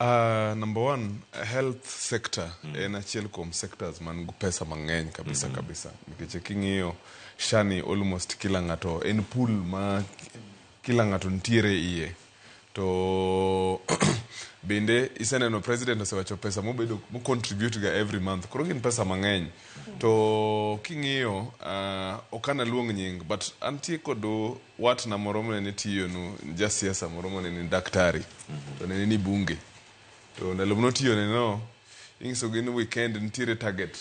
Number one, health sector en achiel kuom sectors man gi pesa mang'eny kabisa kabisa, nikech king'iyo SHA ni, almost kila ng'ato en pool ma kila ng'ato nitiere iye. To bende iseneno president osewacho pesa mobedo mo contribute ga every month, koro gin pesa mang'eny. To king'iyo, ok an aluong nying, but antie kod watna moro manene tiyonu, jasiasa moro manene daktari, to nene ni bunge. To ndalo manotiyone no, inyisogi ni weekend nitiere target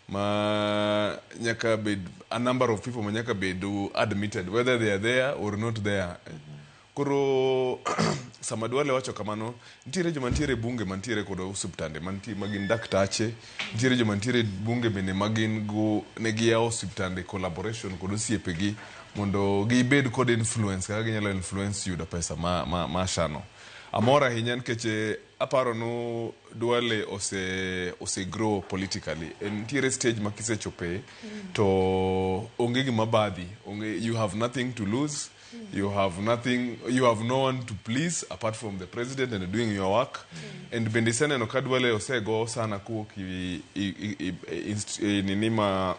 ma nyaka bed a number of people ma nyaka bed admitted, whether they are there or not there. Koro sama Duale wacho kamano, nitiere joma nitiere bunge mantiere kod osiptande mantie magin daktache, nitiere joma nitiere bunge bende magin go ne giyawo osiptande collaboration kod osiepegi mondo gibed kod influence kaka ginyalo influence yudo pesa ma SHA no. Amor ahinya nikech aparo nu Duale ose grow politically. Nitiere stage ma kisechope to onge gima badhi, onge, you have nothing to lose, you have nothing, you have no one to please apart from the president and doing your work. And bende iseneno ka Duale osego sana kowuok i nini ma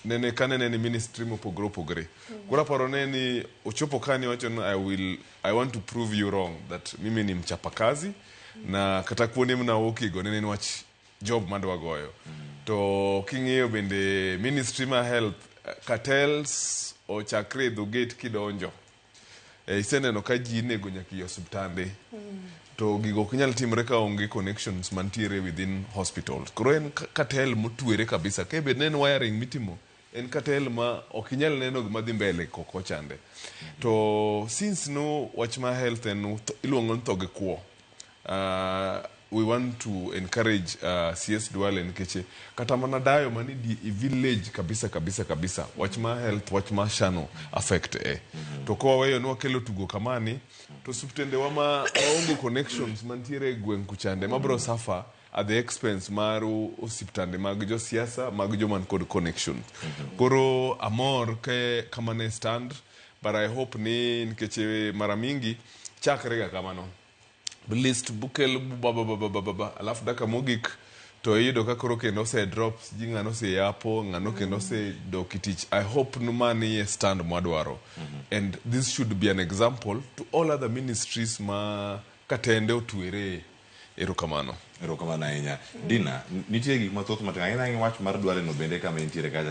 nene kanene ni ministry mopogore opogore. Koro aparo ne ni ochopo kani wacho ni I want to prove you wrong that mimi ni mchapakazi, na kata kuonde mnawuokigo nene en wach job madwa goyo. To king'iyo bende ministry ma health, cartels ochakre e dho gate kidonjo. Iseneno ka ji inego nyaka i osiptande. To gigo ok nyal timre ka onge connections mantiere within hospitals. Koro en cartel motwere kabisa. Ka bed ne en wiring mitimo, en cartel ma ok inyal neno gima dhi mbele koko chande. To since no wach ma health en iluongo ni tho gi kwo. We want to encourage CS Duale, nikech kata mana dayo mani di i village kabisa kabisa kabisa, wach ma health, wach ma SHA no affect e. To ka waweyo ni wakelo tugo kamani, to osiptende wa ma waonge connections mantiere e gweng' kuchande mabro suffer at the expense mar osiptande mag josiasa, mag joma kod connections. Koro amor ke kama ne stand, but I hope ni nikech mara mingi chakre ga kamano, list bukel ba ba ba ba ba ba, alafu dakika mogik to iyudo ka koro kendo ose drop ji, ng'ano oseyapo, ng'ano kendo osedok e tich. I hope ni mani e stand mwadwaro, and this should be an example to all other ministries ma katende otwere. Erokamano. Erokamano ahinya. Dina, nitie gik mathoth matin ahinya. Wach mar Duale no bende kama intiere kacha.